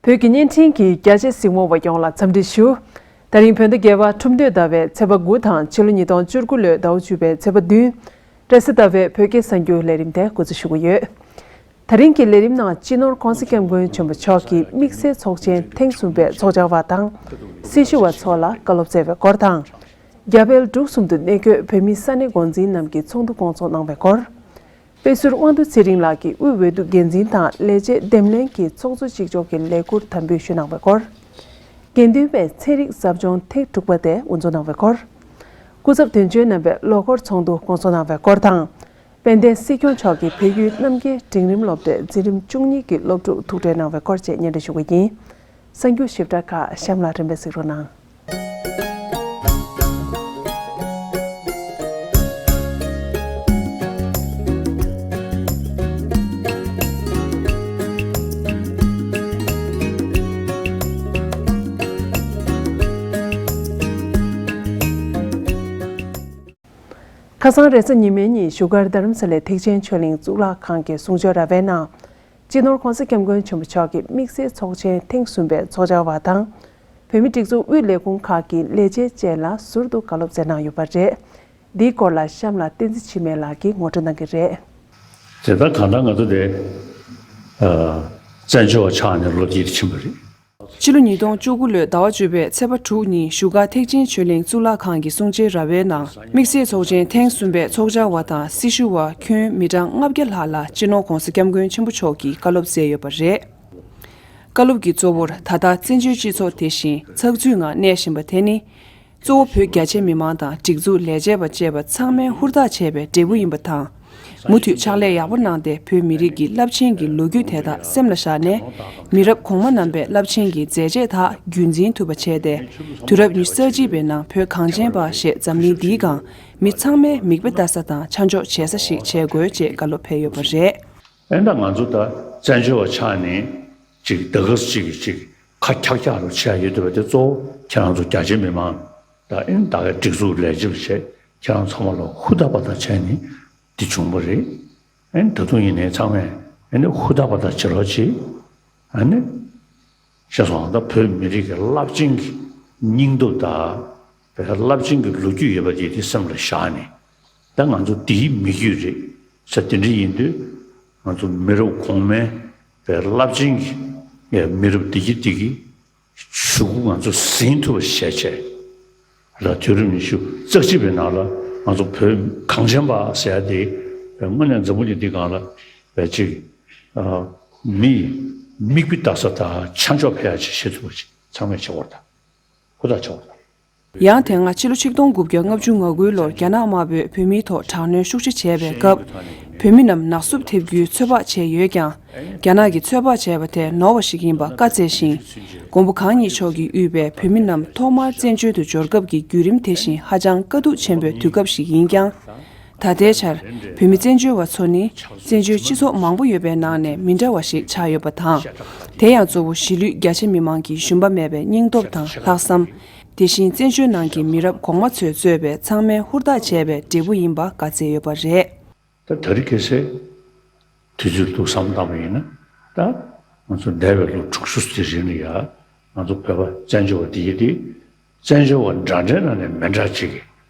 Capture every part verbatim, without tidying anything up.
བོད་ཀྱི་བརྙན་འཕྲིན་གྱི་རྒྱ་ཆེ་གཟིགས་མོ་བ་ཡོངས་ལ་འཚམས་འདྲི་ཞུ། ད་རིང་བོད་ཟླ་བརྒྱད་པ་ཁྲུམས་སྟོད་ཟླ་བའི་ཚེས་པ་དགུ་དང་ཕྱི་ལོ་ཉིས་སྟོང་བཅུ་དགུ་ལོའི་ཟླ་བ་བཅུ་པའི་ཚེས་པ་བདུན། བཀྲ་ཤིས་ཟླ་བའི་བོད་སྐད་གསར་འགྱུར་ལས་རིམ་དེ་འགོ་འཛུགས་ཞུ་གི་ཡོད། ད་རིང་གི་ལས་རིམ་ནང་སྤྱི་ནོར་༧གོང་ས་༧སྐྱབས་མགོན་ཆེན་པོ་མཆོག་གིས་དམིགས་བསལ་ཚོགས་ཆེན་ཐེངས་གསུམ་པའི་ཚོགས་བཅར་བ་དང་། སྲི་ཞུ་བ་ཚོ་ལ་བཀའ་སློབ་སྩལ་བའི་སྐོར་དང་། རྒྱ་བལ་འབྲུག་གསུམ་དུ་གནས་འཁོད་བོད་མི་ས་གནས་འགོ་འཛིན་རྣམས་ཀྱི་ཚོགས་འདུ་སྐོང་ཚོགས་གནང་བའི་སྐོར། དཔེ་ཟུར་དབང་འདུས་ཚེ་རིང་ལགས་ཀྱིས་དབུས་འོས་བསྡུ་འགན་འཛིན་དང་ལས་བྱེད་འདེམས་ལྷན་གྱི་ཚོགས་གཙོ་གཅིག་ལྕོགས་ཀྱི་ལས་འཁུར་དམ་འབུལ་ཞུས་གནང་བའི་སྐོར། དགེ་འདུན་པའི་ཚན་རིག་ཟབ་སྦྱོང་ཐེངས་དྲུག་པ་དེ་དབུ་འཛུགས་གནང་བའི་སྐོར། སྐུ་ཚབ་དོན་གཅོད་རྣམ་པས་ལོ་འཁོར་ཚོགས་འདུ་སྐོང་ཚོགས་གནང་བའི་སྐོར་དང་། དཔལ་ལྡན་སྲིད་སྐྱོང་མཆོག་གིས་བལ་ཡུལ་རྣམ་རྒྱལ་འབྲིང་རིམ་སློབ་གྲྭའི་འཛིན་རིམ་བཅུ་གཉིས་ཀྱི་སློབ་ཕྲུག་ཐུག་འཕྲད་གནང་བའི་སྐོར་བཅས་སྙན་སྒྲོན་ཞུ་གི་ཡིན། གསར་འགྱུར་ཞིབ་ཕྲ་ཁག་གཤམ་ལ་རིམ་པས་གཟིགས་རོགས་གནང་། ཁ་སང་རེས་གཟའ་ཉི་མའི་ཉིན་བཞུགས་སྒར་རྡ་རམ་ས་ལའི་ཐེག་ཆེན་ཆོས་གླིང་གཙུག་ལག་ཁང་གི་གསུང་ཆོས་ར་བའི་ནང་། སྤྱི་ནོར་༧གོང་ས་༧སྐྱབས་མགོན་ཆེན་པོ་མཆོག་གི་དམིགས་བསལ་ཚོགས་ཆེན་ཐེངས་གསུམ་པའི་ཚོགས་བཅར་བ་དང་། བོད་མིའི་སྒྲིག་འཛུགས་དབུས་ལས་ཁུངས་ཁག་གི་ལས་བྱེད་བཅས་ལ་ཟུར་དུ་བཀའ་སློབ་སྩལ་གནང་ཡོད་པ་རེད། འདིའི་སྐོར་ལ་གཤམ་ལ་བསྟན་འཛིན་འཆི་མེད་ལགས་ཀྱིས་ངོ་སྤྲོད་གནང་གི་རེད། དེ་ལྟར་གང་ལྟར་ང་ཚོ་དེ་བཙན་བྱོལ་བ་ཆགས་ནས་ལོ་འདིར་ཕྱིན་པ་རེད། ཕྱི་ལོ་ཉིས་སྟོང་བཅུ་དགུ་ལོའི་ཟླ་བ་བཅུ་པའི་ཚེས་པ་དྲུག་ཉིན་བཞུགས་སྒར་ཐེག་ཆེན་ཆོས་གླིང་གཙུག་ལག་ཁང་གི་གསུང་ཆོས་ར་བའི་ནང་དམིགས་བསལ་ཚོགས་ཆེན་ཐེངས་གསུམ་པའི་ཚོགས་བཅར་བ་དང་སྲི་ཞུ་བ་ཁྱོན་མི་གྲངས་ལྔ་བརྒྱ་ལྷག་ལ་སྤྱི་ནོར་༧གོང་ས་༧སྐྱབས་མགོན་ཆེན་པོ་མཆོག་གིས་བཀའ་སློབ་སྩལ་ཡོད་པ་རེད། བཀའ་སློབ་ཀྱི་གཙོ་བོར་ད་ལྟ་བཙན་བྱོལ་སྤྱི་ཚོགས་དེ་བཞིན་ཚགས་ཚུད་ངང་གནས་བཞིན་པ་དེ་ནི། གཙོ་བོ་བོད་རྒྱ་ཆེ་མི་མང་དང་སྒྲིག་འཛུགས་ལས་བྱེད་པ་བཅས་པ་ཚང་མས་ཧུར་ཐག་བྱས་པའི་འབྲས་བུ་ཡིན་པ་དང་། མུ་མཐུད་ཕྱག་ལས་ཡག་པོ་གནང་སྟེ་བོད་མི་རིགས་ཀྱི་རླབས་ཆེན་གྱི་ལོ་རྒྱུས་དེ་དག་སེམས་ལ་བཞག་ནས། མི་རབས་གོང་མ་རྣམ་པའི་རླབས་ཆེན་གྱི་མཛད་རྗེས་དག་རྒྱུན་འཛིན་ཐུབ་པ་བྱས་ཏེ། དུས་རབས་ཉི་ཤུ་རྩ་གཅིག་པའི་ནང་བོད་གངས་ཅན་པ་ཞེས་འཛམ་གླིང་འདིའི་སྒང་མི་ཚང་མས་མིག་དཔེ་ལྟ་ས་དང་ཆ་འཇོག་བྱེད་ས་ཞིག་བྱེད་དགོས་ཅེས་བཀའ་སློབ་ཕེབས་ཡོད་པ་རེད། ཨེ་ད་ང་ཚོ་ད་བཙན་བྱོལ་བ་ཆགས་ནས་ཅིག་ད་ག་ཅིག་གིས་ཅིག་ཁ་འཁྱག་འཁྱག་རུ་བྱས་ཡོད་འདུག་པ་དེ་གཙོ་བོ་ཁྱེད་རང་ཚོ་རྒྱ་ཆེ་མི་མང་ད་ཨེ་ད་གའི་སྒྲིག་འཛུགས་ལས་བྱེད་པ་བྱས་ཁྱེད་རང་ཚང་མ་ལ་ཧུར་ཐག་པ་ཐག་བྱས་ནས་འདི་བྱུང་བ་རེད། ཨེ་ད་དུང་ཡིན་ནའི་ཚང་མས་ཨེ་ནི་ཧུར་ཐག་པ་ཐག་བྱེད་རོགས་གྱིས། ཨ་ནི། ཤེས་སོང་ད་བོད་མི་རིགས་ཀྱི་རླབས་ཆེན་གྱི་སྙིང་སྟོབས་དང་། བོད་རླབས་ཆེན་གྱི་ལོ་རྒྱུས་ཡོད་པ་དེ་དེ་སེམས་ལ་བཞག་ནས། ད་ང་ཚོ་དེའི་མི་རྒྱུད་རེད་ཟེར་དེ་འདྲ་ཡིན་དུས། ང་ཚོ་མི་རབས་གོང་མའི་བོད་རླབས་ཆེན་གྱི་མི་རབས་བདེ་སྐྱིད་བདེ་སྐྱིད་གཞུག་གུ་ང་ཚོ་ཟིན་ཐུབ་པ་བྱས་བྱས། ལ་དུས་རབས་ཉི་ཤུ་རྩ་གཅིག་པའི་ནང་ལ་ང་ཚོ་བོད་གངས་ཅན་པ་ཟེར་ཡ་དེ་དངོས་གནས་འཛམ་བུ་གླིང་འདི་སྒང་ལ་བས་ཅིག་མིས་མིག་དཔེ་ལྟ་ས་དང་ཆ་འཇོག་ཕེ་ཡ་ཅིག་བྱེད་ཐུབ་པ་ཅིག་ཚང་མས་བྱེད་དགོས་རེད་ད། ཧུར་ཐག་བྱེད་དགོས་རེད་ད། ཡང་དེ་སྔ་ཕྱི་ལོ་ཆིག་སྟོང་དགུ་བརྒྱ་ལྔ་བཅུ་ང་དགུའི་ལོར་རྒྱ་ནག་དམར་པོས་བོད་མིའི་ཐོག་དྲག་གནོན་ཤུགས་ཆེ་བྱས་པའི་སྐབས། བོད་མི་རྣམས་ནག་བསུབ་ཐེབས་རྒྱུའི་ཚོད་དཔག་བྱས་ཡོད་ཀྱང་། རྒྱ་ནག་གིས་ཚོད་དཔག་བྱས་པ་དེ་ནོར་བ་ཞིག་ཡིན་པ་བཀའ་སྩལ་ཞིང་། མགོན་པོ་གང་ཉིད་མཆོག་གིས་དབུས་པའི་བོད་མི་རྣམས་ཐོག་མར་བཙན་བྱོལ་དུ་འབྱོར་སྐབས་ཀྱི་བརྒྱུད་རིམ་དེ་བཞིན་ཧ་ཅང་དཀའ་སྡུག་ཆེན་པོའི་དུས་སྐབས་ཤིག་ཡིན་ཀྱང་། ད་ལྟའི་ཆར་བོད་མི་བཙན་བྱོལ་བ་ཚོ་ནི་བཙན་བྱོལ་སྤྱི་ཚོགས་མང་པོ་ཡོད་པའི་ནང་ནས་མི་འདྲ་བ་ཞིག་ཆགས་ཡོད་པ་དང་། དེ་ཡང་གཙོ་བོ་གཞིས་ལུས་རྒྱ་ཆེ་མི་མང་གི་ཞུམ་པ་མེད་པའི་སྙིང་སྟོབས་དང་ལྷག་བསམ། དེ་བཞིན་བཙན་བྱོལ་ནང་གི་མི་རབས་གོང་མ་ཚོས་གཙོས་པའི་ཚང་མས་ཧུར་ཐག་བྱས་པའི་འབྲས་བུ་ཡིན་པ་བཀའ་སྩལ་ཡོད་པ་རེད། ད་ད་རེས་ཁ་སང་དུས་ཚོད་ཐུག་བསམ་བཏང་བ་ཡིན་ན། ད་ང་ཚོ་འདས་པའི་ལོ་དྲུག་ཅུ་དེ་རིང་ལ་ཡ་ང་ཚོ་བོད་པ་བཙན་བྱོལ་བ་དེ་ཡིན་ཏེ། བཙན་བྱོལ་བ་འདྲ་འདྲའི་ནང་ནས་མི་འདྲ་ཅིག་གིས་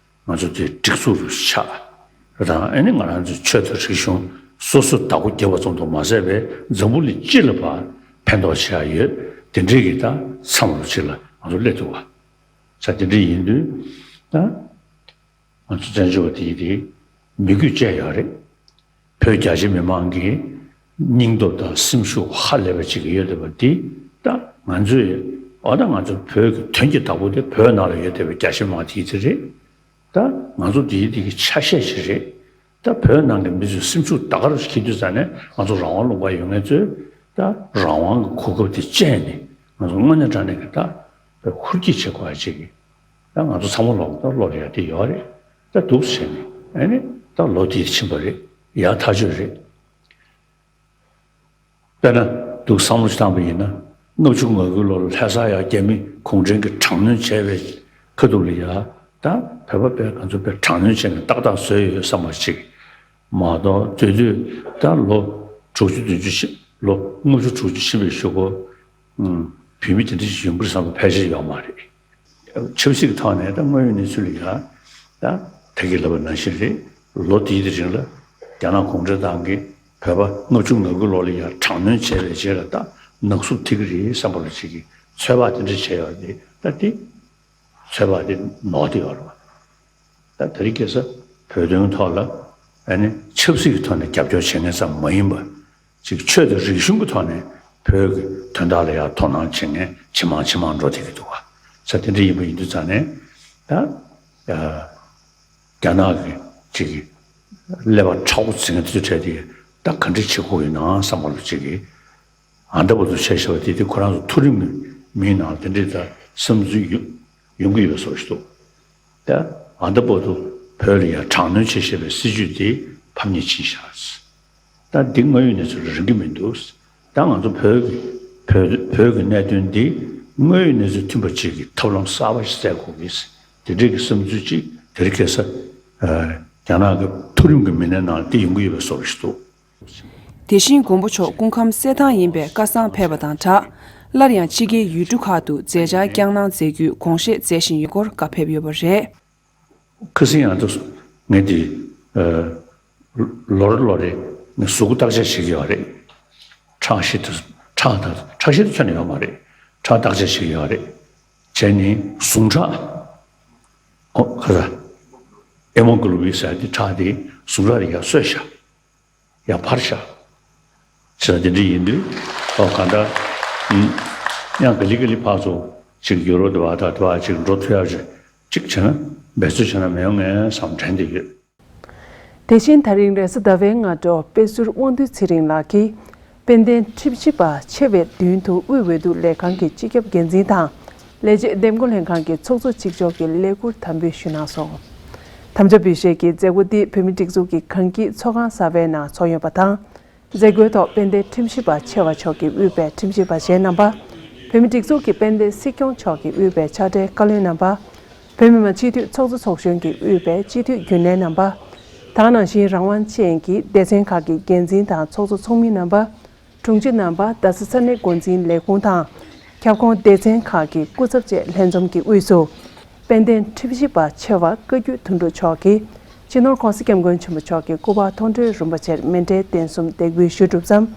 ང་ཚོ་དེ་སྒྲིག་འཛུགས་རུ་ཆགས། དང་ཨ་ནི་ང་རང་ཚོའི་ཆོས་དང་རིག་གཞུང་སོ་སོ་བདག་པོ་རྒྱབ་པ་ཙམ་དུ་མ་ཟད་པའི་འཛམ་བུ་གླིང་སྤྱི་ལ་ཕར་ཕན་ཐོགས་བྱེད་ཡ་ཡོད། དེ་འདྲའི་གི་ད་མཚམས་རུ་ཅིག་ལ་ང་ཚོ་སླེབས་འདུག་བ། ས་དེ་འདྲ་ཡིན་དུས་ད་ང་ཚོ་བཙན་བྱོལ་བ་དེ་ཡིན་དེ་མི་རྒྱུད་བཅས་ཡོད་རེད། བོད་རྒྱ་ཆེ་མི་མང་གི་སྙིང་སྟོབས་དང་སེམས་ཤུགས་ཧ་ལས་པ་ཅིག་ཡོད་བསྡད་པ་འདི་ད་ང་ཚོས་འོ་ད་ང་ཚོ་བོད་ཀྱི་དོན་གྱི་བདག་པོ་དེ་བོད་ནང་ལ་ཡོད་བསྡད་པའི་རྒྱ་ཆེ་མི་མང་དེ་ཡིན་དེ་རེད། ད་ང་ཚོ་དེའི་དེ་གི་ཆ་ཤས་ཤིག་རེད། ད་བོད་ནང་གི་མི་ཚོའི་སེམས་ཤུགས་ད་ག་རུ་འཁྱེར་དུས་ཙ་ནས་ང་ཚོ་རང་དབང་ལུང་པ་ཡོད་མཁན་ཚོས་ད་རང་དབང་གི་གོ་སྐབས་དེ་སྤྱད་ནས་ང་ཚོ་དངོས་གནས་དྲང་གནས་ཀྱི་ད་བོད་ཧུར་སྐྱེད་བྱེད་དགོས་ཡ་ཅིག་གི་ད་ང་ཚོ་ཚང་མ་ལོག་ད་ལོག་ཡ་དེ་ཡོད་རེད། ད་འདུག་བྱས་ནས་ཨ་ནི་ད་ལོ་དེ་ཕྱིན་པ་རེད། ཡར་ཐག་ཆོད་རེད། དཔེར་ན་འདུག་བསམ་བློ་ཞིག་བཏང་པ་ཡིན་ན་ལྔ་བཅུ་ང་དགུའི་ལོ་ལ་ལྷ་ས་ཡ་རྒྱ་མི་གུང་ཁྲན་གྱིས་དྲག་གནོན་བྱས་པའི་ཁ་ཐུག་ལ་ཡ་ད་བོད་པ་དཔེ་ང་ཚོ་དཔེ་དྲག་གནོན་བྱས་ནས་ཏག་ཏག་བཟོས་ཡོད་བསམ་པ་ཅིག་མ་གཏོགས་དེ་དུས་ད་ལོ་དྲུག་ཅུ་བདུན་ཅུ་ཕྱིན་ལོ་ལྔ་བཅུ་དྲུག་ཅུ་ཕྱིན་པའི་གཞུག་གུ་ བུད་མེད་དེ་འདྲ་ཞིག་ཡོང་གི་རེད་བསམ་པ་ཕལ་ཆེར་ཡོད་མ་རེད། ཆབ་སྲིད་ཀྱི་ཐོག་ནས་ད་དངོས་ཡོད་གནས་ཚུལ་ལ་ཡ་ད་ད་གིན་ལབ་པ་ནང་བཞིན་རེད། ལོ་འདིའི་རིང་ལ་རྒྱ་ནག་གུང་ཁྲན་ཏང་གིས་བོད་པ་ལྔ་བཅུ་ང་དགུ་ལོ་ལ་ཡ་དྲག་གནོན་བྱས་པའི་རྗེས་ལ་ད་ནག་བསུབ་ཐེབས་ཀྱི་རེད་བསམ་པ་ལ་ཅིག་གིས་ཚོད་དཔག་དེ་འདྲ་བྱས་ཡོད་རེད། ད་དེ་ཚོད་དཔག་དེ་ནོར་བསྡད་ཡོད་རེད་བ། ད་དེ་རིང་ཁ་སང་བོད་དོན་ཐོག་ལ་ཨ་ནི་ཆབ་སྲིད་ཀྱི་ཐོག་ནས་རྒྱབ་སྐྱོར་བྱེད་མཁན་ཙམ་མ་ཡིན་པ། ཅིག་ཆོས་དང་རིག་གཞུང་གི་ཐོག་ནས་བོད་ཀྱི་དོན་དག་ལ་ཡང་དོ་སྣང་བྱེད་མཁན་ཇེ་མང་ཇེ་མང་འགྲོ་བསྡད་ཀྱི་འདུག་བ། ས་དེ་འདྲ་ཡིན་པ་ཡིན་དུས་ཙང་ནས་ད་ཨ་རྒྱ་ནག་གི་ཅིག་གི་ཀླད་པ་མཁྲེགས་པོ་འཛིན་མཁན་དེ་ཚོའི་གྲས་དེ་ད་ག་འདྲ་བྱེད་དགོས་ཡིན་ནའང་བསམ་པ་ལ་ཅིག་གི་ཨ་འདྲ་པོ་ཚོ་བྱས་བཞག་པ་དེ་དེ་ཁོ་རང་ཚོ་མཐོ་རིམ་གྱི་མིའི་ནང་དེ་འདྲའི་ད་བསམ་ཚུལ་ཡོད་ཡོང་གི་ཡོད་པའི་བཟོ་ཞིག་འདུག་ད་ཨ་འདྲ་པོ་ཚོ་བོད་ལ་ཡང་དྲག་གནོན་བྱེད་བཞིན་པའི་སྲིད་ཇུས་དེ་ཕམ་ཉེས་ཕྱིན་བཞག་ད་འདི་དངོས་ཡོད་གནས་ཚུལ་ལ་རིགས་ཀྱི་མི་འདུག་ད་ང་ཚོ་བོད་ཀྱི་བོད་བོད་ཀྱི་གནད་དོན་འདི་དངོས་ཡོད་གནས་ཚུལ་མཐུན་པ་ཅིག་གི་ཐབས་ལམ་གསར་པ་ཞིག་བཙལ་དགོས་ཀྱི་དེ་འདྲའི་གི་བསམ་ཚུལ་ཅིག་དེ་རིང་ཁ་སང་རྒྱ་ནག་གི་མཐོ་རིམ་གྱི་མི་སྣའི་ནང་དེ་ཡོང་གི་ཡོད་པའི་བཟོ་ཞིག་འདུག་དེ་བཞིན་མགོན་པོ་མཆོག་སྐུ་ཁམས་གསལ་ཐང་ཡིན་པའི་སྐལ་བཟང་ཕེབས་པ་དང་སྦྲགས། སླར་ཡང་ཕྱི་རྒྱལ་ཡུལ་གྲུ་ཁག་ཏུ་མཛད་འཆར་བསྐྱངས་གནང་མཛད་རྒྱུའི་དགོངས་བཞེས་མཛད་བཞིན་ཡོད་སྐོར་བཀའ་ཕེབས་ཡོད་པ་རེད། ཁ་སང་ཡང་ད་ངས་དེ་ལོ་རེ་ལོ་རེ་ངས་གཟུགས་པོ་བརྟག་དཔྱད་བྱེད་ཀྱི་ཡོད་རེད། ཁྲག་ཤེད་དུ་ཁྲག་དང་ཁྲག་ཤེད་དུ་ཁྱོན་ནས་ཡོད་མ་རེད། ཁྲག་བརྟག་དཔྱད་བྱེད་ཀྱི་ཡོད་རེད། བྱས་ནས་ཟུངས་ཁྲག་ཨོ་ཁ་ས་ཧེ་མོ་གྷོ་ལོ་བིན་ཟེར་དེ་ཁྲག་དེ་ཟུངས་ཁྲག་རེ་ཡར་གསོས་ཤག་ཡར་འཕར་ཤག་ཟེར་ན་དེ་འདྲ་ཡིན་དུས་ཨོ་ག་འདྲ་ཡང་ག་ལེ་ག་ལེ་ཕར་ཚུར་ཅིག་ཡོ་རོབ་དུ་བ་ད་དུ་བ་ཅིག་འགྲོ་ཐུབ་ཡག་ཅིག་ཅིག་བྱས་ན་འབད་རྩོལ་བྱས་ན་མི་ཡོང་ངས་བསམ་དྲན་དེ་ཡོད། དེ་བཞིན་ད་རིང་རེས་གཟའ་ཟླ་བའི་སྔ་དྲོ་དཔེ་ཟུར་དབང་འདུས་ཚེ་རིང་ལགས་ཀྱིས་དཔལ་ལྡན་ཁྲིམས་ཞིབ་པ་ཆེ་བའི་མདུན་དུ་དབུས་འོས་བསྡུ་ལས་ཁང་གི་སྤྱི་ཁྱབ་འགན་འཛིན་དང་། ལས་བྱེད་འདེམས་བསྐོ་ལྷན་ཁང་གི་ཚོགས་གཙོ་གཅིག་ལྕོགས་ཀྱིས་ལས་ཁུར་དམ་འབུལ་ཞུས་གནང་སོང་། དམ་བཅའ་འབུལ་བཞེས་ཀྱི་མཛད་སྒོ་འདི་བོད་མིའི་སྒྲིག་འཛུགས་ཀྱི་གངས་སྐྱིད་ཚོགས་ཁང་གསར་པའི་ནང་ཚོགས་ཡོད་པ་དང་། མཛད་སྒོའི་ཐོག་དཔལ་ལྡན་ཁྲིམས་ཞིབ་པ་ཆེ་བ་མཆོག་གིས་དབུས་པའི་ཁྲིམས་ཞིབ་པ་གཞན་རྣམ་པ། བོད་མིའི་སྒྲིག་འཛུགས་ཀྱི་དཔལ་ལྡན་སྲིད་སྐྱོང་མཆོག་གིས་དབུས་པའི་ཕྱག་སྦྲེལ་བཀའ་བློན་རྣམ་པ། བོད་མི་མང་སྤྱི་འཐུས་ཚོགས་གཙོ་ཚོགས་གཞོན་གྱི་དབུས་པའི་སྤྱི་འཐུས་རྒྱུན་ལས་རྣམ་པ། དེ་ནང་བཞིན་རང་དབང་ཅན་གྱི་སྡེ་ཚན་ཁག་གི་འགན་འཛིན་དང་ཚོགས་གཙོ་ཚོགས་མི་རྣམ་པ། དྲུང་ཆེ་རྣམ་པ། རྡ་ས་ས་གནས་འགོ་འཛིན་ལས་ཁུངས་དང་། ཁྱབ་ཁོངས་སྡེ་ཚན་ཁག་གི་སྐུ་ཚབ་བཅས་ལྷན་འཛོམས་ཀྱི་དབུས་སུ། དཔལ་ལྡན་ཁྲིམས་ཞིབ་པ་ཆེ་བ་བཀའ་བརྒྱུད་དོན་གྲུབ་མཆོག་གིས་སྤྱི་ནོར་༸གོང་ས་༸སྐྱབས་མགོན་ཆེན་པོ་མཆོག་གི་སྐུ་པར་མཐོང་གྲོལ་རིན་པོ་ཆེར་མཎྜལ་རྟེན་གསུམ་འདེགས་འབུལ་ཞུ་གྲུབ་མཚམས།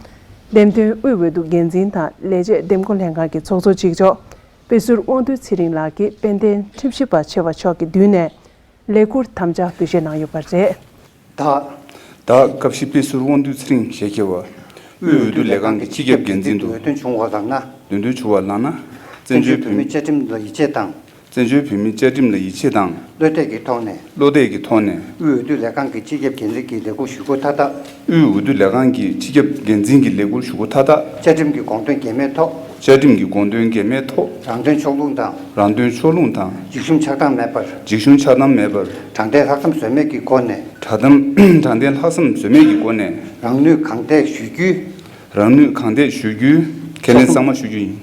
འདེམས་ཐོན་དབུས་འོས་བསྡུ་འགན་འཛིན་དང་ལས་བྱེད་འདེམས་བསྐོ་ལྷན་ཁང་གི་ཚོགས་གཙོ་གཅིག་ལྕོགས་དཔེ་ཟུར་དབང་འདུས་ཚེ་རིང་ལགས་ཀྱིས་དཔལ་ལྡན་ཁྲིམས་ཞིབ་པ་ཆེ་བ་མཆོག་གི་མདུན་ནས། ལས་ཁུར་དམ་བཅའ་འབུལ་བཞེས་གནང་ཡོད་པ་རེད། ད། ད་སྐབས་ཤིག་དཔེ་ཟུར་དབང་འདུས་ཚེ་རིང་ཞལ་ཁྱེར་བ། དབུས་འོས་བསྡུ་ལས་ཁང་གི་སྤྱི་ཁྱབ་འགན་འཛིན་དུ། འོས་ཐོན་བྱུང་བ་ལགས་ན། འདོན་དུ་ཆུ་བ་ལགས་ན། བཙན་བྱོལ་བོད་མིའི་བཅའ་ཁྲིམས་ལ་ཡིད་ཆེས་དང་། བཙན་བྱོལ་བོད་མིའི་བཅའ་ཁྲིམས་ལ་ཡིད་ཆེས་དང་། བློ་གཏད་ཀྱི་ཐོག་ནས། བློ་གཏད་ཀྱི་ཐོག་ནས། དབུས་འོས་བསྡུ་ལས་ཁང་གི་སྤྱི་ཁྱབ་འགན་འཛིན་གྱི་ལས་ཁུར་ཞུ་སྒོ་མཐའ་དག་དབུས་འོས་བསྡུ་ལས་ཁང་གི་སྤྱི་ཁྱབ་འགན་འཛིན་གྱི་ལས་ཁུར་ཞུ་སྒོ་མཐའ་དག་བཅའ་ཁྲིམས་ཀྱི་དགོངས་དོན་འགལ་མེད་ཐོག་བཅའ་ཁྲིམས་ཀྱི་དགོངས་དོན་འགལ་མེད་ཐོག་རང་དོན་ཕྱོགས་ལྷུང་དང་། རང་དོན་ཕྱོགས་ལྷུང་དང་། འཇིགས་ཞུམ་ཆགས་སྡང་མེད་པར། འཇིགས་ཞུམ་ཆགས་སྡང་མེད་པར། དྲང་བདེན་ལྷག་བསམ་ཟོལ་མེད་ཀྱི་སྒོ་ནས། དྲང་བདེན་དྲང་བདེན་ལྷག་བསམ་ཟོལ་མེད་ཀྱི་སྒོ་ནས། རང་ནུས་གང་ཐད་ཞུ་རྒྱུའི། རང་ནུས་གང་ཐད་ཞུ་རྒྱུའི་ཁས་ལེན་གཙང་མ་ཞུ་རྒྱུ་ཡིན།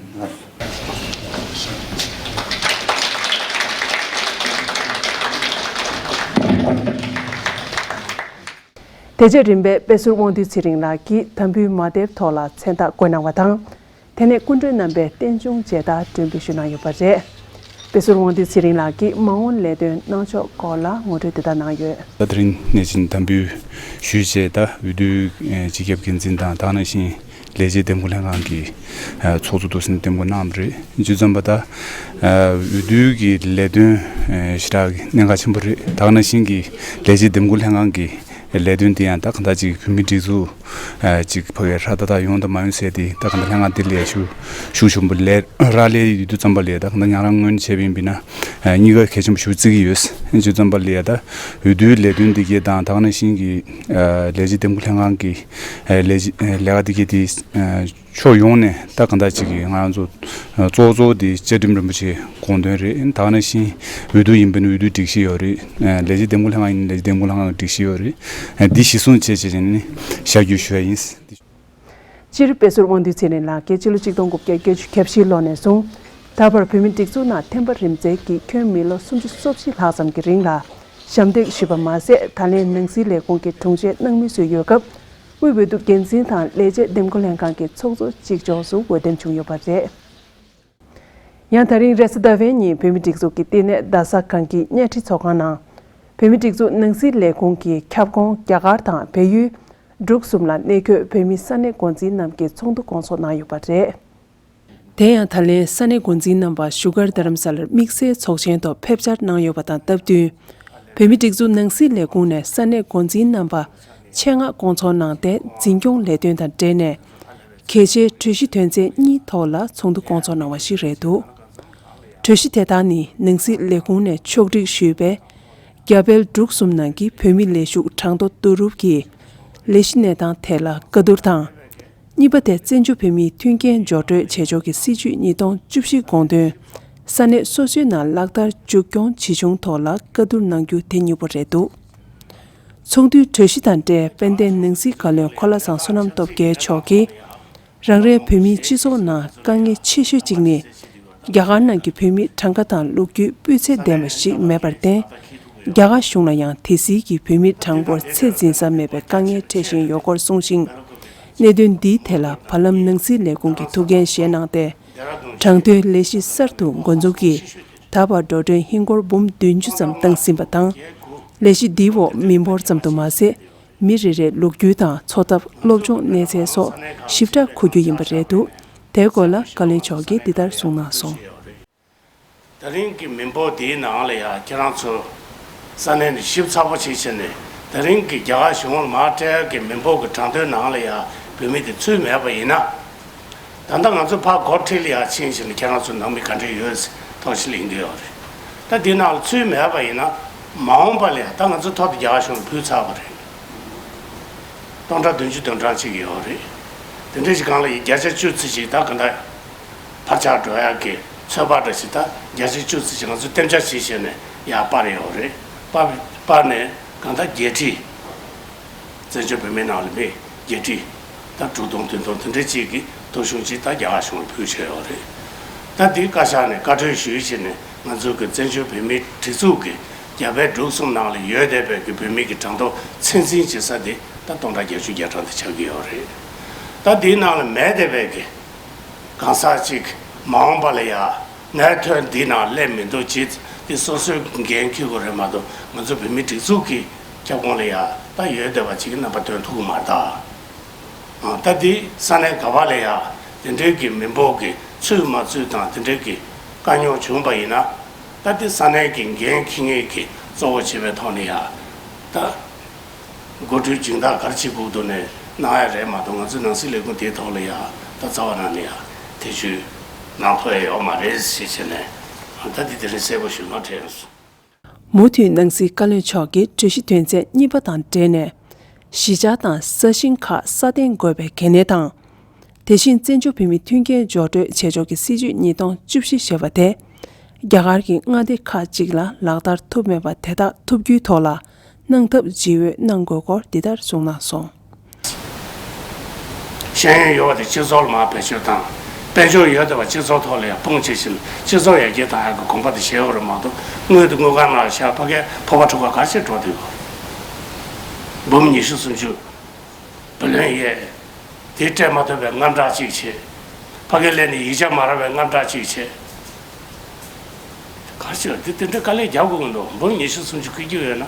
དེ་རྗེས་རིམ་པས་དཔེ་ཟུར་དབང་འདུས་ཚེ་རིང་ལགས་ཀྱིས་དམ་འབུལ་མ་དེབ་ཐོག་ལ་མཚན་རྟགས་བཀོད་གནང་བ་དང་། དེ་ནས་སྐུ་མགྲོན་རྣམ་པས་རྟེན་འབྱུང་མཇལ་དར་སྒྲོན་འབུལ་ཞུས་གནང་ཡོད་པ་རེད། དཔེ་ཟུར་དབང་འདུས་ཚེ་རིང་ལགས་ཀྱིས་མ་འོངས་ལས་དོན་གནང་ཕྱོགས་སྐོར་ལ་ངོ་སྤྲོད་དེ་ལྟར་གནང་ཡོད། ད་དེ་རིང་ནས་བྱིན་དམ་འབུལ་ཞུས་རྗེས་ད་འོས་བསྡུའི་སྤྱི་ཁྱབ་འགན་འཛིན་དང་དེ་ནང་བཞིན་ལས་བྱེད་འདེམས་བསྐོ་ལྷན་ཁང་གི་ཚོགས་གཙོ་འདུག་སེ་འདེམས་བསྐོ་གནང་བ་རེད། བྱས་ཙང་ད་འོས་བསྡུའི་ལས་དོན་ཞེ་དྲག་གནད་འགག་ཆེན་པོ་རེད། དེ་ནང་བཞིན་གྱི་ལས་བྱེད་འདེམས་བསྐོ་ལྷན་ཁང་གི་ལས་དོན་དེ་ཡང་ད་གང་ལྟར་ཅིག་བོད་མིའི་སྒྲིག་འཛུགས་ཅིག་ཕ་གིར་ཧྲ་ཏག་ཏག་ཡོང་དང་མ་ཡོང་ཟེར་དེ་ད་གང་ལྟར་ལྷན་ཁང་དེ་ལ་ཞུ་ཞུ་ཞུ་བ་ལས་རག་ལས་ཡོད་དུས་ཙམ་པ་ལས་ད་གང་ལྟར་ཉག་རང་ངོས་ནས་བྱས་པ་ཡིན་ན་གཉིས་ཀ་གལ་ཆེན་པོ་ཞིག་བརྩི་གི་ཡོད། བྱས་ཙང་པ་ལས་ད་འོས་བསྡུའི་ལས་དོན་འདི་གས་དང་ད་ག་ནང་བཞིན་གྱི་ལས་བྱེད་འདེམས་བསྐོ་ལྷན་ཁང་གི་ལས་བྱེད་ལས་ཀ་འདི་གས་དེ། ཕྱོགས་ཡོངས་ནས་ད་གང་ལྟར་ཅིག་གི་ང་རང་ཚོ་གཙོ་བོ་གཙོ་བོ་དེ་བཅའ་ཁྲིམས་རིན་པོ་ཆེ་དགོངས་དོན་རེད། ད་ག་ནང་བཞིན་འོས་བསྡུ་ཡིན་པ་ཡིན་ན་འོས་བསྡུའི་སྒྲིག་གཞི་ཡོད་རེད། ལས་བྱེད་འདེམས་བསྐོ་ལྷན་ཁང་ཡིན་ན་ལས་བྱེད་འདེམས་བསྐོ་ལྷན་ཁང་གི་སྒྲིག་གཞི་ཡོད་རེད། འདི་གཞི་བཟུང་བྱས་བྱས་བྱས་ནས་ཤར་བསྐྱོད་ཞུ་ཡ་ཡིན། སྤྱིར་དཔེ་ཟུར་དབང་འདུས་ཚེ་རིང་ལགས་ཀྱིས་སྤྱི་ལོ་གཅིག་སྟོང་དགུ་བརྒྱ་བརྒྱད་ཅུ་གྱ་བཞི་ལོ་ནས་བཟུང་ད་བར་བོད་མིའི་སྒྲིག་འཛུགས་ནང་ཐེམ་པ་རིམ་འཛིན་གྱི་ཁྱོན་མི་ལོ་སུམ་ཅུ་སོ་བཞི་ལྷག་ཙམ་གྱི་རིང་ལ་ཞབས་འདེགས་ཞུས་པ་མ་ཟད་ད་ལན་ནང་སྲིད་ལས་ཁུངས་ཀྱི་དྲུང་ཆེ་གནང་མུས་སུ་ཡོད་སྐབས། དབུས་འོས་བསྡུ་འགན་འཛིན་དང་ལས་བྱེད་འདེམས་བསྐོ་ལྷན་ཁང་གི་ཚོགས་གཙོ་གཅིག་ལྕོགས་སུ་འོས་འདེམས་བྱུང་ཡོད་པ་རེད། ཡང་ད་རིང་རེས་གཟའ་ཟླ་བའི་ཉིན་བོད་མིའི་སྒྲིག་འཛུགས་ཀྱི་བསྟི་གནས་རྡ་ས་གངས་སྐྱིད་གཉའ་ཁྲི་ཚོགས་ཁང་ནང་། བོད་མིའི་སྒྲིག་འཛུགས་ནང་སྲིད་ལས་ཁུངས་ཀྱི་ཁྱབ་ཁོངས་རྒྱ་གར་དང་བལ་ཡུལ་འབྲུག་གསུམ་ལ་གནས་འཁོད་བོད་མི་ས་གནས་འགོ་འཛིན་རྣམས་ཀྱིས་ཚོགས་འདུ་སྐོང་ཚོགས་གནང་ཡོད་པ་རེད། དེ་ཡང་ད་ལན་ས་གནས་འགོ་འཛིན་རྣམ་པ་བཞུགས་སྒར་རྡ་རམ་ས་ལར་དམིགས་བསལ་ཚོགས་ཆེན་ཐོག་ཕེབས་བཅར་གནང་ཡོད་པ་དང་སྟབས་བསྟུན། བོད་མིའི་སྒྲིག་འཛུགས་ནང་སྲིད་ལས་ཁུངས་ནས་ས་གནས་འགོ་འཛིན་རྣམ་པ་ཆེད་མངགས་སྐོང་ཚོགས་གནང་སྟེ། འཛིན་སྐྱོང་ལས་དོན་དང་འབྲེལ་ནས་གལ་ཆེའི་གྲོས་གཞི་དོན་ཚན་གཉིས་ཐོག་ལ་ཚོགས་འདུ་སྐོང་ཚོགས་གནང་བ་ཞིག་རེད་འདུག་གྲོས་གཞི་དེ་དག་ནི་ནང་སྲིད་ལས་ཁུངས་ནས་ཕྱོགས་སྒྲིག་ཞུས་པའི་རྒྱ་བལ་འབྲུག་གསུམ་ནང་གི་བོད་མི་ལས་ཞུགས་གྲངས་ཐོ་བསྡུ་རུབ་ཀྱི་ལས་གཞི་གནས་སྟངས་ཐད་ལ་བཀའ་བསྡུར་དང་། གཉིས་པ་དེ་བཙན་བྱོལ་བོད་མིའི་མཐུན་རྐྱེན་སྦྱོར་སྤྲོད་བྱེད་ཕྱོགས་ཀྱི་སྲིད་བྱུས་ཉིས་སྟོང་བཅུ་བཞི་དགོངས་དོན་ས་གནས་སོ་སོའི་ནང་ལག་བསྟར་མཇུག་སྐྱོང་ཇི་བྱུང་ཐོག་ལ་བཀའ་བསྡུར་གནང་རྒྱུ་དེ་གཉིས་པོ་རེད་འདུག་ཚོགས་འདུའི་གྲོས་གཞི་དང་འབྲེལ་དཔལ་ལྡན་ནང་སྲིད་བཀའ་བློན་འཁོར་ལོ་བཟང་བསོད་ནམས་སྟོབས་རྒྱལ་མཆོག་གིས། རང་རེའི་བོད་མིའི་སྤྱི་ཚོགས་ནང་དཀའ་ངལ་ཆེ་ཤོས་གཅིག་ནི། རྒྱ་གར་ནང་གི་བོད་མི་གྲངས་ཀ་དང་ལོ་རྒྱུས་སྤུས་ཚད་ལྡན་པ་ཞིག་མེད་པར་བརྟེན། རྒྱ་གར་གཞུང་ལ་ཡང་དེ་སྲིད་ཀྱི་བོད་མི་གྲངས་འབོར་ཚད་འཛིན་ས་མེད་པའི་དཀའ་ངལ་འཕྲད་བཞིན་ཡོད་སྐོར་གསུངས་ཤིང་། གནད་དོན་འདིའི་ཐད་ལ་བར་ལམ་ནང་སྲིད་ལས་ཁུངས་ཀྱིས་ཐུགས་འགན་བཞེས་གནང་སྟེ། གྲངས་ཐོའི་ལས་གཞི་གསར་དུ་འགོ་འཛུགས་ཀྱིས་ད་བར་འགྲོ་གྲོན་ཧིན་སྒོར་འབུམ་བདུན་ཅུ་ཙམ་བཏང་ཟིན་པ་དང་། ལས་གཞི་འདིའི་འོག་མི་འབོར་ཙམ་དུ་མ་ཟད། མི་རེ་རེའི་ལོ་རྒྱུས་དང་འཚོ་ཐབས་སློབ་སྦྱོང་གནས་ཚད་སོགས་ཞིབ་ཕྲ་འཁོད་རྒྱུ་ཡིན་པ་རེད་འདུག་དེའི་སྐོར་ལ་བཀའ་བློན་མཆོག་གིས་འདི་ལྟར་གསུངས་གནང་སོང་། ད་རིང་གི་མི་འབོར་འདིའི་ནང་ལ་ཡང་ཁྱེད་རང་ཚོ་ས་གནས་ནས་ཞིབ་ཚགས་པོ་བྱས་བྱས་ནས། ད་རིང་གི་རྒྱ་གར་གཞུང་ལ་མར་སྤྲད་ཀྱི་མི་འབོར་གྱི་གྲངས་ཐོའི་ནང་ལ་ཡང་བོད་མི་དེ་ཚུད་མེད་པ་ཡིན་ན། ད་ལྟ་ང་ཚོ་ཕར་སྒོ་ཁྲིད་ལ་ཡར་ཕྱིན་བྱས་ནས་ཁྱེད་རང་ཚོ་ནང་མི་ག་འདྲ་ཡོད་ཟེར་ཐོག་ཞིག་ལེན་གྱི་ཡོད་རེད། ད་འདི་ནང་ལ་ཚུད་མེད་པ་ཡིན་ན། མ་འོངས་པ་ལ་ཡང་ད་ང་ཚོ་ཐོག་ཏུ་རྒྱ་གར་གཞུང་ལ་ཕུལ་ཚར་བ་རེད། སྟོང་ཕྲག་བདུན་ཅུ་དོན་གྲངས་ཅིག་ཡོད་རེད། དེ་འདྲ་ཞིག་སྒང་ལ་ཡི་བརྒྱ་ཆ་བཅུ་ཙམ་ཞིག་ད་ག་འདྲ་ཕར་ཆག་འགྲོ་ཡག་གི་ཚོད་དཔག་འདྲ་ཞིག་ད་བརྒྱ་ཆ་བཅུ་ཙམ་ཞིག་ང་ཚོ་གཏན་འཇགས་བྱས་བྱས་ནས་ཡར་སྤར་ཡོད་རེད། སྤར་སྤར་ནས་གང་ལྟར་བརྒྱད་ཁྲི། བཙན་བྱོལ་བོད་མིའི་ནང་ལ་མི་བརྒྱད་ཁྲི་དང་དྲུག་སྟོང་བདུན་སྟོང་དེ་འདྲ་ཅིག་གི་ཐོ་གཞུང་ཅིག་ད་རྒྱ་གར་གཞུང་ལ་ཕུལ་བྱས་ཡོད་རེད། ད་འདི་བཀའ་ཤག་ནས་བཀའ་འཁྲོལ་ཞུས་བྱས་ནས་ང་ཚོ་གི་བཙན་བྱོལ་བོད་མིའི་སྒྲིག་འཛུགས་ཀྱི་རྒྱ་བལ་འབྲུག་གསུམ་ནང་ལ་ཡོད་བསྡད་པའི་གི་བོད་མི་གི་གྲངས་ཐོ་ཚད་འཛིན་བྱེད་ས་དེ་ད་སྟོང་ཕྲག་བརྒྱད་ཅུ་གྱ་གྲངས་དེ་ཆགས་ཀྱི་ཡོད་རེད། ད་འདིའི་ནང་ལ་མེད་བསྡད་པའི་གི་གང་ཟག་ཅིག་མ་འོངས་པ་ལ་ཡ་ངའི་ཐོན་འདི་ནང་སླེབས་མི་འདུག་ཅེས་དེ་སོ་སོའི་འགན་འཁྱེར་དགོས་རེད་མ་གཏོགས། ང་ཚོ་བོད་མིའི་སྒྲིག་འཛུགས་ཀྱི་ཁྱབ་ཁོངས་ལ་ཡ་ད་ཡོད་བསྡད་པ་ཅིག་གི་རྣམ་པ་སྟོན་ཐུབ་ཀྱི་མ་རེད་ད། ཨ། ད་འདི་ས་གནས་ག་པ་ལ་ཡ་དེ་འདྲའི་གི་མི་འབོར་གྱི་ཚུད་མ་ཚུད་དང་དེ་འདྲའི་གི་དཀའ་རྙོག་བྱུང་པ་ཡིན་ན། ད་འདི་ས་གནས་ཀྱི་འགན་འཁྱེར་མཁན་གྱི་གཙོ་བོ་བྱས་པའི་ཐོག་ནས་ཡ་ད་འགོ་ཁྲིད་སྦྱིན་བདག་ག་རེ་བྱེད་དགོས་འདུག་ནས་གནང་ཡ་རེད་མ་གཏོགས། ང་ཚོའི་ནང་སྲིད་ལས་ཁུངས་དེའི་ཐོག་ལ་ཡ་ད་རྩ་བ་ནང་ནས་ཡ་ཐེ་བྱུས་གནང་ཐུབ་ཡ་ཡོད་མ་རེད་ཟེར་བྱས་ནས། ད་འདི་དེ་རིང་གསལ་པོ་ཞུ་མ་དྲན་སོང་། མུ་མཐུད་ནང་སྲིད་བཀའ་བློན་མཆོག་གིས་གྲོས་གཞི་དོན་ཚན་གཉིས་པ་དང་འབྲེལ་ནས། གཞིས་ཆགས་དང་ས་ཞིང་ཁག་སྲ་བརྟན་དགོས་པའི་གལ་གནད་དང་། དེ་བཞིན་བཙན་བྱོལ་བོད་མིའི་མཐུན་རྐྱེན་སྦྱོར་སྤྲོད་བྱེད་ཕྱོགས་ཀྱི་སྲིད་བྱུས་ཉིས་སྟོང་བཅུ་བཞི་ཞེས་པ་དེ། རྒྱ་གར་གྱི་མངའ་སྡེ་ཁག་ཅིག་ལ་ལག་བསྟར་ཐུབ་མེད་པ་དེ་དག་ཐུབ་རྒྱུའི་ཐོག་ལ་གནང་ཐབས་ཇི་འོས་གནང་དགོས་སྐོར་འདི་ལྟར་གསུངས་གནང་སོང་། ཤེས་ཡོན་ཡོད་པ་དེ་སྤྱི་ཚོགས་ལ་མར་བེད་སྤྱོད་བཏང་། དཔལ་འབྱོར་ཡོད་བསྡད་པ་སྤྱི་ཚོགས་ཐོག་ལ་ཡང་སྤུངས་བྱས་ཤིང་། སྤྱི་ཚོགས་ཡར་རྒྱས་བཏང་ཡག་གི་གོམ་པ་དེ་བཞག་ཡོད་རེད་མ་གཏོགས། དངུལ་དེ་དངུལ་ཁང་ནང་བཞག། ཕ་གིའི་ཕོར་པ་ཁྲི་ཀ་ག་རེ་བྱས་འགྲོ་བསྡད་ཡོད། འབུམ་ཉི་ཤུ་སུམ་ཅུ་བུ་ལོན་ཡས། དེ་སྤྲད་མ་ཐུབ་པའི་དངངས་སྐྲག་ཅིག་བྱས། ཕ་གིར་སླེབས་ནས་ཡིག་ཆ་མ་རག་པའི་དངངས་སྐྲག་ཅིག་བྱས། ག་རེ་བྱས། དེ་དེ་འདྲའི་དཀའ་ལས་རྒྱག་དགོས་ཀྱི་འདུག་འབུམ་ཉི་ཤུ་སུམ་ཅུ་བསྐུར་རྒྱུ་ཡོད་ན།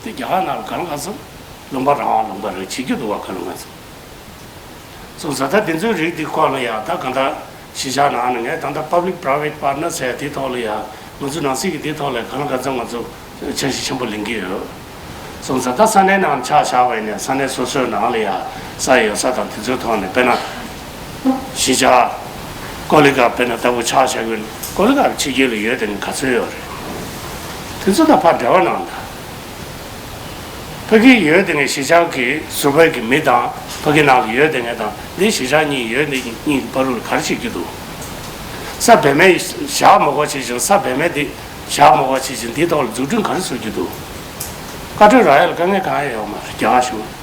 དེ་རྒྱ་གར་ནང་ལ་གང་ལ་གང་འཚམ་ལུང་པ་རང་དབང་ལུང་པ་རེད། བྱེད་རྒྱུ་འདུག་བ། གང་ལ་གང་འཚམ། སོང་ཙང་ད་དེ་ཚོའི་རིགས་འདི་སྐོར་ལ་ཡང་ད་གང་ལྟར་གཞིས་ཆགས་ནང་ནས་ངས་ད་ལྟ་Public Private Partner ཟེར་དེའི་ཐོག་ལ་ཡང་། ང་ཚོ་ནང་སྲིད་ཀྱི་དེའི་ཐོག་ལ་གང་ལ་གང་འཚམ་ང་ཚོ་འཆར་གཞི་ཆེན་པོ་ལེན་གྱི་ཡོད། སོང་ཙང་ད་ས་གནས་ནང་ཆ་བཞག་པ་ཡིན་ན། ས་གནས་སོ་སོའི་ནང་ལ་ཡང་ས་ཡོད་ས་དང་དེ་ཚོའི་ཐོག་ནས། དཔེར་ན་གཞིས་ཆགས་ཀོ་ལི་གྷལ་དཔེར་ན་ལྟ་བུ་ཆ་བཞག་པ་ཡིན་ན། ཀོ་ལི་གྷལ་ཕྱི་རྒྱལ་ལ་ཡོད་དེ་ག་ཚོད་ཡོད་རེད། དེ་ཚོ་དང་ཕར་འབྲེལ་བ་གནང་དང་། ཕ་གིར་ཡོད་དེ་ངས་གཞིས་ཆགས་ཀྱི་ཟུར་པའི་གི་མི་དང་། ཕ་གི་ནང་ལ་ཡོད་དེ་ངས་དང་། འདི་གཞིས་ཆགས་གཉིས་ཡོད་དེ་གཉིས་ཀྱི་བར་དུ་ག་རེ་བྱེད་ཀྱི་འདུག་ས་བེད་མེད་བཞག་མ་དགོས་བྱས་ཤིང་། ས་བེད་མེད་དེ་བཞག་མ་དགོས་བྱས་ཤིང་། འདིའི་ཐོག་ལ་འཛུགས་སྐྲུན་ག་རེ་བཟོ་རྒྱུ་འདུག་བཀའ་འཁྲོལ་རག་ཡ་ལ་དཀའ་ངལ་གང་ཡང་ཡོད་མ་རེད། རྒྱ་གར་གཞུང་།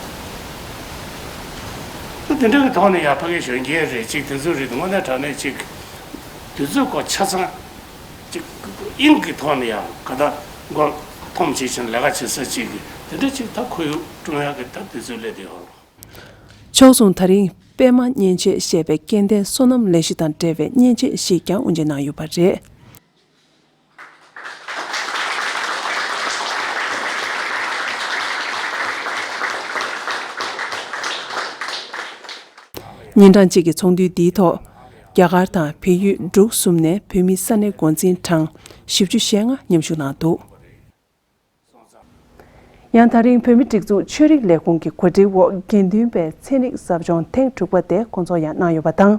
དེ་འདྲ་གི་ཐོག་ནས་ཡང་ཕ་གི་གཞོན་སྐྱེས་རེད་ཅིག་དེ་ཚོ་རེད། དངོས་གནས་དྲང་གནས་ཅིག་དུས་ཚོད་སྐོར་ཆ་ཚང་ཅིག་དབྱིངས་ཀྱི་ཐོག་ནས་ཡང་ག་ད་མགོ་འཐོམ་བྱེད་བཞིན་ལས་ཀ་བྱེད་ས་ཅིག་གི་དེ་འདྲ་ཅིག་ད་ཁོར་ཡུག་བསྐྲུན་ཡག་གི་ད་དུས་ཚོད་སླེབས་བསྡད་ཡོད་རེད། ཕྱོགས་མཚུངས། ད་རིང་ པད་མ་མཉེན་ཆས་ཞེས་པའི་སྐྱེ་ལྡན་སོ་ནམ་ལས་གཞི་དང་འབྲེལ་བའི་མཉེན་ཆས་ཤིག་ཀྱང་དབུ་འབྱེད་གནང་ཡོད་པ་རེད། ཉིན་གྲངས་གཅིག་གི་ཚོགས་འདུའི་འདིའི་ཐོག་རྒྱ་གར་དང་བལ་ཡུལ་འབྲུག་གསུམ་ནས་བོད་མི་ས་གནས་འགོ་འཛིན་གྲངས་བཞི་བཅུ་ཞེ་ལྔ་མཉམ་ཞུགས་གནང་འདུག་ཡང་ད་རིང་བོད་མིའི་སྒྲིག་འཛུགས་ཆོས་རིག་ལས་ཁུངས་ཀྱི་གོ་སྒྲིག་འོག་དགེ་འདུན་པའི་ཚན་རིག་ཟབ་སྦྱོང་ཐེངས་དྲུག་པ་དེ་སྐོང་ཚོགས་ཡང་གནང་ཡོད་པ་དང་།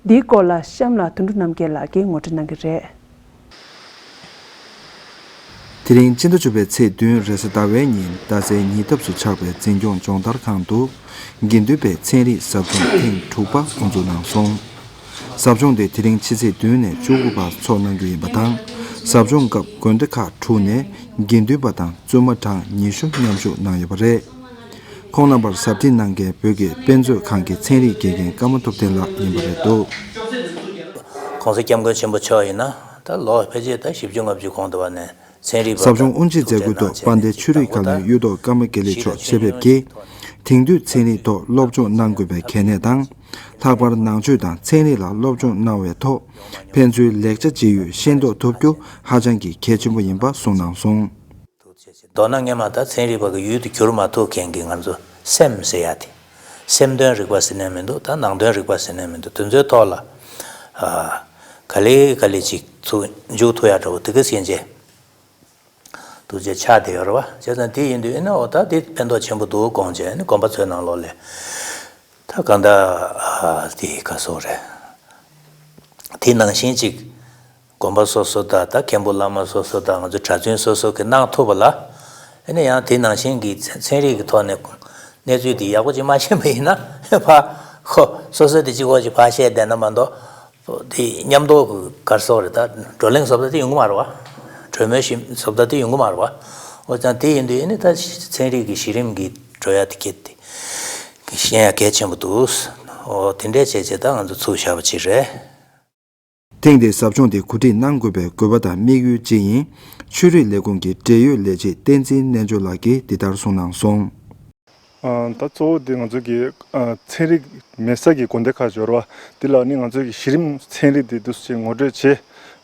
འདིའི་སྐོར་ལ་གཤམ་ལ་དོན་གྲུབ་རྣམ་རྒྱལ་ལགས་ཀྱིས་ངོ་སྤྲོད་གནང་གི་རེད། དེ་རིང་སྤྱི་ཟླ་བཅུ་པའི་ཚེས་བདུན་རེས་གཟའ་ཟླ་བའི་ཉིན་རྡ་སའི་ཉེ་འདབས་སུ་ཆགས་པའི་འཛིན་སྐྱོང་སྦྱོང་བརྡར་ཁང་དུ་དགེ་འདུན་པའི་ཚན་རིག་ཟབ་སྦྱོང་ཐེངས་དྲུག་པ་དབུ་འཛུགས་གནང་སོང་། ཟབ་སྦྱོང་དེ་དེ་རིང་ཕྱི་ཚེས་བདུན་ནས་བཅུ་དགུ་བར་འཚོགས་གནང་རྒྱུ་ཡིན་པ་དང་། ཟབ་སྦྱོང་སྐབས་དགོན་སྡེ་ཁག་དྲུག་ནས་དགེ་འདུན་པ་དང་བཙུན་མ་གྲངས་ཉི་ཤུ་མཉམ་ཞུགས་གནང་ཡོད་པ་རེད། ཁོང་རྣམ་པར་ཟབ་ཁྲིད་གནང་མཁན་བོད་ཀྱི་དཔེ་མཛོད་ཁང་གི་ཚན་རིག་དགེ་རྒན་ཀརྨ་ཐུབ་བསྟན་ལགས་ཡིན་པ་རེད་འདུག ༸གོང་ས་༸སྐྱབས་མགོན་ཆེན་པོ་མཆོག་ཡིན་ན་ད་ལོ་ཕལ་ཆེར་ད་བཞི་བཅུ་ལྔ་བཅུ་གོང་དུ་བ་ནས་ཚན་རིག་པ་ཟབ་སྦྱོང་དབུ་འབྱེད་མཛད་སྒོའི་ཐོག་དཔལ་ལྡན་ཆོས་རིག་བཀའ་བློན་གཡུ་ཐོག་ཀརྨ་དགེ་ལེགས་མཆོག་ཆེད་ཕེབས་ཀྱིས། དེང་དུས་ཚན་རིག་ཐོག་སློབ་སྦྱོང་གནང་དགོས་པའི་གལ་གནད་དང་། ལྷག་པར་ནང་ཆོས་དང་ཚན་རིག་ལ་སློབ་སྦྱོང་གནང་བའི་ཐོག་ཕན་ཚུན་ལེགས་ཆ་ཇི་ཡོད་ཤེས་རྟོགས་ཐུབ་རྒྱུ་ཧ་ཅང་གི་གལ་ཆེན་པོ་ཡིན་པ་གསུངས་གནང་སོང་། མདོར་ན་སྔོན་མ་ད་ཚན་རིག་པ་གི་ཡུལ་དུ་གྱུར་མ་ཐུབ་མཁན་གྱི་ང་ཚོ་སེམས་ཟེར་ཡ་དེ། སེམས་དོན་རིག་པ་ཟེར་ནས་མི་འདུག་ད་ནང་དོན་རིག་པ་ཟེར་ནས་མི་འདུག་དེ་ཚོའི་ཐོག་ལ། ཨ། ག་ལེ་ག་ལེ་ཅིག་ཚུར་འཇུག་ཐུབ་ཡ་འདྲ་བོ་དེ་ག་སེམས་ཅན། ཐུགས་རྗེ་ཆགས་བསྡད་ཡོད་རེད་བ། བྱས་ཙང་དེ་ཡིན་དུས་ཨེ་ན་འོ་ད་དེ་ཕན་ཐོགས་ཆེན་པོ་འདུག་དགོངས་བྱས་ནས་དགོན་པ་ཚོའི་ནང་ལོགས་ལ། ད་གང་ལྟར་ཨ་དེ་ག་སོགས་རེད། དེ་ནང་བཞིན་ཅིག་དགོན་པ་སོ་སོ་དང་ད་མཁན་པོ་བླ་མ་སོ་སོ་དང་ང་ཚོ་གྲྭ་བཙུན་སོ་སོ་གིས་གནང་ཐུབ་པ་ལ། ཨེ་ནས་ཡང་དེ་ནང་བཞིན་གྱི་ཚན་ཚན་རིག་གི་ཐོག་ནས་གནས་ཚུལ་དེ་ཡག་པོ་ཅིག་མ་ཤེས་པ་ཡིན་ན་ཕ་ཁོ་སོ་སོ་དེ་གཅིག་པོ་ཅིག་ཕར་བཤད་བསྡད་ན་མ་གཏོགས། དེ་མཉམ་དུ་གར་སོགས་རེད་ད། བགྲོ་གླེང་བཟོ་ལྟ་དེ་ཡོང་གི་མ་རེད་བ། གྲོས་མོལ་ཞིབ་བཟོ་ལྟ་དེ་ཡོང་གི་མ་རེད་བ། འོ་ཙང་དེ་ཡིན་དུས་ཨེ་ནི་ད་ཚན་རིག་གི་གཞི་རིམ་གྱི་འགྲོ་ཡ་དེ་གལ་ཏེ་ཤེས་ཡ་གལ་ཆེན་པོ་འདུག་འོ་དེ་འདྲས་བྱས་བྱས་ད་ང་ཚོ་ཚུགས་བཞག་པ་ཅིག་རེད། ཐེངས་འདིའི་ཟབ་སྦྱོང་དེ་གོ་སྒྲིག་གནང་དགོས་པའི་དགོས་པ་དང་དམིགས་ཡུལ་ཅི་ཡིན། ཆོས་རིག་ལས་ཁུངས་ཀྱི་འབྲེལ་ཡོད་ལས་བྱེད་བསྟན་འཛིན་རྣལ་འབྱོར་ལགས་ཀྱིས་འདི་ལྟར་གསུངས་གནང་སོང་། ཨ། ད་གཙོ་བོ་དེ་ང་ཚོ་གི་ཨ་ཚན་རིག་མེད་ས་གི་དགོན་སྡེ་ཁག་འབྱོར་བ་འདི་ལ་ནི་ང་ཚོ་གི་གཞི་རིམ་ཚན་རིག་དེ་འདུག་སེ་ངོ་སྤྲོད་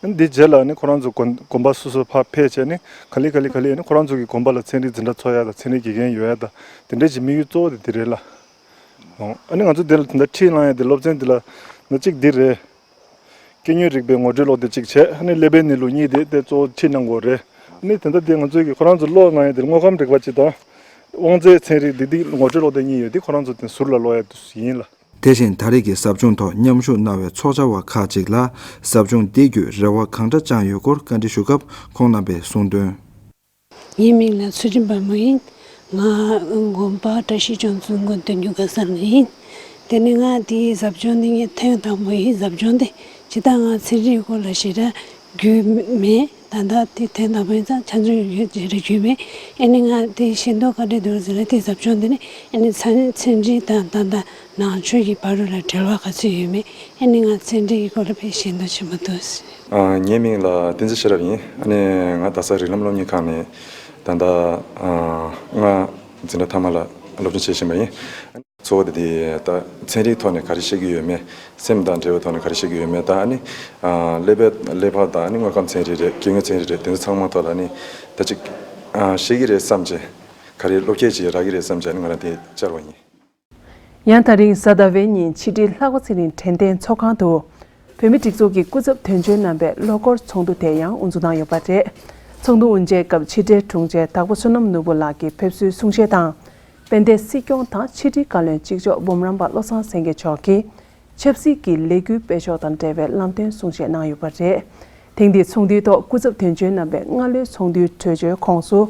བྱས། འདི་རྗེས་ལ་ནི་ཁོ་རང་ཚོ་དགོན་དགོན་པ་སོ་སོ་ཕར་ཕེབས་བྱས་ནི་ག་ལེ་ག་ལེ་ག་ལེ་ནི་ཁོ་རང་ཚོ་གི་དགོན་པ་ལ་ཚན་རིག་འཛིན་གྲྭ་ཚོགས་ཡ་དང་ཚན་རིག་དགེ་རྒན་ཡོད་ཡ་དང་དེ་འདྲའི་ཅིག་དམིགས་ཡུལ་གཙོ་བོ་དེ་འདི་རེད་ལ། ཨ་ནི་ང་ཚོ་འདི་ལ་དེ་འདྲ་ཁྲིད་གནང་ཡ་དེ་སློབ་ཚན་འདི་ལ་ན་གཅིག་འདི་རེད། སྐྱེ་དངོས་རིག་པའི་ངོ་སྤྲོད་ཀློག་དེ་གཅིག་བྱས། ཨ་ནི་ཀླད་པའི་གནས་ལུགས་གཉིས་དེ་དེ་གཙོ་བོ་ཁྲིད་གནང་དགོས་རེད། ཨ་ནི་དེ་འདྲ་དེ་ང་ཚོས་ཀྱི་ཁོ་རང་ཚོ་ཀློག་གནང་ཡ་དེ་དངོས་ཁམས་རིག་པ་གཅིག་དང་། དབང་རྩའི་ཚན་རིག་དེ་དེ་ངོ་སྤྲོད་ཀློག་དེ་གཉིས་ཡོད་དེ་ཁོ་རང་ཚོ་དེ་ཟུར་ལ་ཀློག་ཡ་དེ་ཡིན་ལ། དེ་བཞིན་ད་རེས་ཀྱི་ཟབ་སྦྱོང་ཐོག་མཉམ་ཞུགས་གནང་བའི་ཚོགས་བཅར་བ་ཁག་ཅིག་ལ་ཟབ་སྦྱོང་འདི་བརྒྱུད་རེ་བ་གང་འདྲ་བཅངས་ཡོད་སྐོར་བཀའ་འདྲི་ཞུ་སྐབས་ཁོང་རྣམ་པས་གསུངས་དོན། ངའི་མིང་ལ་ཚུལ་ཁྲིམས་དཔལ་མོ་ཡིན། ང་དགོན་པ་བཀྲ་ཤིས་ལྗོངས་ཚོ་མགོ་འདོན་རྒྱུ་ག་ས་ནས་ཡིན། དེ་ནས་ང་དེའི་ཟབ་སྦྱོང་འདི་ངས་ཐེངས་དང་པོ་ཡིན། ཟབ་སྦྱོང་འདི་ཇི་ལྟར་ང་ཚན་རིག་སྐོར་ལ་ཞེ་དྲག་རྒྱུས་མེད། ད་ལྟ་དེ་ཐེངས་དང་པོ་ཡིན་ཙང་ཆ་འཇོག་ཡོད་ཞེ་དྲག་རྒྱུས་མེད། ཨེ་ནི་ང་དེ་ཤེས་རྟོགས་ག་འདྲས་འདུག་ཟེར་ན་དེ་ཟབ་སྦྱོང་འདི་ནི་ཨེ་ནི་ཚན་ཚན་རིག་དང་ད་ལྟ་ནང་ཆོས་ཀྱི་བར་རུ་ལ་འབྲེལ་བ་ག་ཚོད་ཡོད་མེད། ཨེ་ནི་ང་ཚན་རིག་གི་སྐོར་ལ་དཔེ་ཤེས་རྟོགས་ཆེན་པོ་འདུག་ཨ། ངའི་མིང་ལ་བསྟན་འཛིན་ཤེས་རབ་ཡིན། ཨ་ནི་ང་རྡ་ས་རིགས་ལམ་སློབ་གཉེར་ཁང་ནས་ད་ལྟ་ཨ་ལྔ་འཛིན་གྲྭ་མཐའ་མ་ལ་སློབ་སྦྱོང་བྱེད་བཞིན་པ་ཡིན། གཙོ་བོ་དེ་དེ་ད་ཚན་རིག་ཐོག་ནས་ག་རེ་ཤེས་ཀྱི་ཡོད་མེད། སེམས་དང་འབྲེལ་བའི་ཐོག་ནས་ག་རེ་ཤེས་ཀྱི་ཡོད་མེད། ད་ཨ་ནི་ཨ་ཀླད་པའི་ཀླད་པ་དང་ཨ་ནི་དངོས་ཁམས་ཚན་རིག་རེད། སྐྱེ་དངོས་ཚན་རིག་རེད། དེ་ཚོ་ཚང་མ་ཐོག་ལ་ཨ་ནི་ད་ཅིག་ཨ་ཤེས་ཀྱི་རེད་བསམ་བྱས། ག་རེ་བློ་སྐྱེད་ཅིག་རག་གི་རེད་བསམ་བྱས་ཨ་ནི་ང་རང་དེ་བཅར་བ་ཡིན། ཡང་ད་རིང་གཟའ་ཟླ་བའི་ཉིན་ཕྱི་དྲིལ་ལྷ་སྒོ་ཚེ་རིང་དྲན་རྟེན་ཚོགས་ཁང་དུ། བོད་མིའི་སྒྲིག་འཛུགས་ཀྱི་སྐུ་ཚབ་དོན་གཅོད་རྣམ་པའི་ལོ་འཁོར་ཚོགས་འདུ་དེ་ཡང་དབུ་འཛུགས་གནང་ཡོད་པ་རེད། ཚོགས་འདུ་དབུ་འབྱེད་སྐབས་ཕྱི་དྲིལ་དྲུང་ཆེ་དྭགས་པོ་བསོད་ནམས་ནོར་བུ་ལགས་ཀྱིས་ཕེབས་བསུའི་གསུང་བཤད་དང་། དཔལ་ལྡན་སྲིད་སྐྱོང་དང་ཕྱི་དྲིལ་བཀའ་བློན་གཅིག་ལྕོགས་འབུམ་རམས་པ་བློ་བཟང་སེང་གེ་མཆོག་གིས། ཆབ་སྲིད་ཀྱི་ལས་འགུལ་སྤེལ་ཕྱོགས་དང་འབྲེལ་བའི་ལམ་སྟོན་གསུང་བཤད་གནང་ཡོད་པ་རེད། ཐེངས་འདིའི་ཚོགས་འདུའི་ཐོག་སྐུ་ཚབ་དོན་གཅོད་རྣམ་པས་སྔ་ལོའི་ཚོགས་འདུའི་གྲོས་ཆོད་ཁོངས་སུ།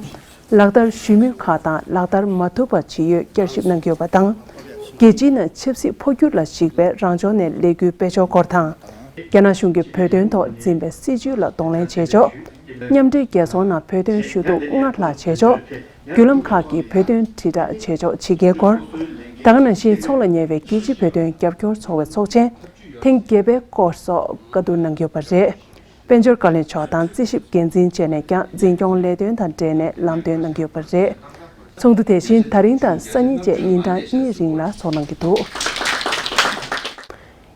ལག་བསྟར་ཞུ་མུས་ཁག་དང་ལག་བསྟར་མ་ཐུབ་པ་ཇི་ཡོད་བསྐྱར་ཞིབ་གནང་གི་ཡོད་པ་དང་། རྒྱལ་སྤྱིའི་ནང་ཆབ་སྲིད་འཕོ་འགྱུར་ལ་གཞིགས་པའི་རང་ཕྱོགས་ནས་ལས་འགུལ་སྤེལ་ཕྱོགས་སྐོར་དང་། རྒྱ་ནག་གཞུང་གིས་བོད་དོན་ཐོག་འཛིན་པའི་སྲིད་བྱུས་ལ་གདོང་ལེན་བྱེད་ཕྱོགས། མཉམ་འབྲེལ་རྒྱལ་ཚོགས་ནང་བོད་དོན་ཞུ་གཏུག་སྔར་ལྷག་བྱེད་ཕྱོགས། བརྒྱུད་ལམ་ཁག་གི་བོད་དོན་དྲིལ་བསྒྲགས་བྱེད་ཕྱོགས་ཇི་དགེའི་སྐོར། ད་ག་ནང་བཞིན་ཚོགས་ལ་ཉེ་བའི་རྒྱལ་སྤྱིའི་བོད་དོན་རྒྱབ་སྐྱོར་ཚོགས་པའི་ཚོགས་ཆེན་ཐེངས་བརྒྱད་པའི་སྐོར་སོགས་བཀའ་བསྡུར་གནང་གི་ཡོད་པ་རེད། དཔལ་འབྱོར་བཀའ་བློན་མཆོག་དང་རྩིས་ཞིབ་འགན་འཛིན་བཅས་ནས་ཀྱང་འཛིན་སྐྱོང་ལས་དོན་དང་འབྲེལ་ནས་ལམ་སྟོན་གནང་གི་ཡོད་པ་རེད། ཚོགས་འདུ་དེ་བཞིན་ད་རིང་དང་སང་ཉིན་བཅས་ཉིན་གྲངས་གཉིས་རིང་ལ་འཚོགས་གནང་གི་འདུག་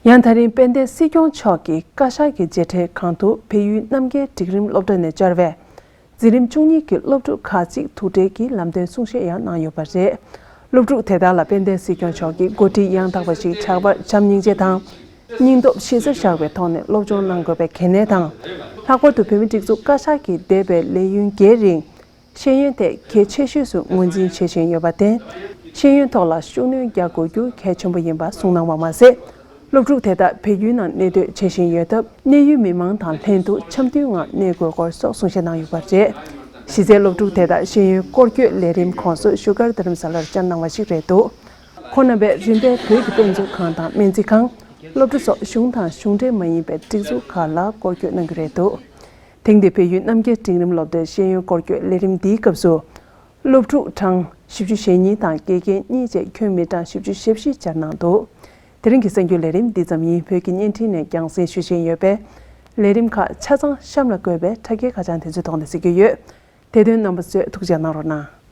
ཡང་ད་རིང་དཔལ་ལྡན་སྲིད་སྐྱོང་མཆོག་གིས་བཀའ་ཤག་གི་མཇལ་འཕྲད་ཁང་དུ་བལ་ཡུལ་རྣམ་རྒྱལ་འབྲིང་རིམ་སློབ་གྲྭ་ནས་བཅར་བའི་འཛིན་རིམ་བཅུ་གཉིས་ཀྱི་སློབ་ཕྲུག་ཁག་ཅིག་ཐུག་འཕྲད་ཀྱིས་ལམ་སྟོན་གསུང་བཤད་ཡང་གནང་ཡོད་པ་རེད། སློབ་ཕྲུག་དེ་དག་ལ་དཔལ་ལྡན་སྲིད་སྐྱོང་མཆོག་གིས་འགོ་ཁྲིད་ཡང་དག་པ་ཞིག་ཆགས་པར་བྱམས་སྙིང་རྗེ་དང་། སྙིང་སྟོབས་གཞི་རྩར་བཞག་པའི་ཐོག་ནས་སློབ་སྦྱོང་གནང་དགོས་པའི་གལ་གནད་དང་། ལྷག་པར་དུ་བོད་མིའི་སྒྲིག་འཛུགས་བཀའ་ཤག་གིས་འདས་པའི་ལས་ཡུན་བརྒྱད་རིང་། ཤེས་ཡོན་ཐད་གལ་ཆེ་ཤོས་སུ་ངོས་འཛིན་བྱེད་བཞིན་ཡོད་པར་བརྟེན། ཤེས་ཡོན་ཐོག་ལ་ཤུགས་སྣོན་རྒྱག་དགོས་རྒྱུ་གལ་ཆེན་པོ་ཡིན་པ་གསུངས་གནང་བ་མ་ཟད། སློབ་ཕྲུག་དེ་དག་བལ་ཡུལ་ནང་གནས་སྡོད་བྱེད་བཞིན་ཡོད་སྟབས། གནས་ཡུལ་མི་མང་དང་ལྷན་དུ་འཆམ་མཐུན་ངང་གནས་དགོས་སྐོར་སོགས་གསུང་བཤད་གནང་ཡོད་པ་རེད། གཞི་རྩའི་སློབ་ཕྲུག་དེ་དག་ཤེས་ཡོན་སྐོར་སྐྱོད་ལས་རིམ་ཁོངས་སུ་བཞུགས་སྒར་རྡ་རམ་ས་ལར་བཅར་གནང་བ་ཞིག་རེད་འདུག་ཁོང་རྣམ་པས་རིམ་པས་བོད་ཀྱི་དཔེ་མཛོད་ཁང་དང་སྨན་རྩིས་ཁང་། སློབ་གྲྭ་སོགས་གཞུང་དང་གཞུང་འབྲེལ་མ་ཡིན་པའི་སྒྲིག་འཛུགས་ཁག་ལ་སྐོར་སྐྱོད་གནང་གི་རེད་འདུག་དེང་དུས་བལ་ཡུལ་རྣམ་རྒྱལ་འབྲིང་རིམ་སློབ་གྲྭའི་ཤེས་ཡོན་སྐོར་སྐྱོད་ལས་རིམ་འདིའི་སྐབས་སུ། སློབ་ཕྲུག་གྲངས་བཞི་བཅུ་ཞེ་གཉིས་དང་དགེ་རྒན་གཉིས་བཅས་ཁྱོན་མི་གྲངས་བཞི་བཅུ་ཞེ་བཞི་བཅར་གནང་འདུག་དེ་རིང་གི་གསར་འགྱུར་ལས་རིམ་འདི་ཙམ་ཡིན། བོད་ཀྱི་བརྙན་འཕྲིན་ནས་རྒྱང་སྲིང་ཞུ་བཞིན་ཡོད་པས། ལས་རིམ་ཁག་ཆ་ཚང་གཤམ་ལ་བཀོད་པའི་དྲ་རྒྱའི་ཁ་བྱང་དེ་ཚོའི་ཐོག་ནས་གཟིགས་རྒྱུ་ཡོད། དེ་དོན་རྣམ་པ་ཚོས་ཐུགས་རྗེ་གནང་རོགས་གནང་།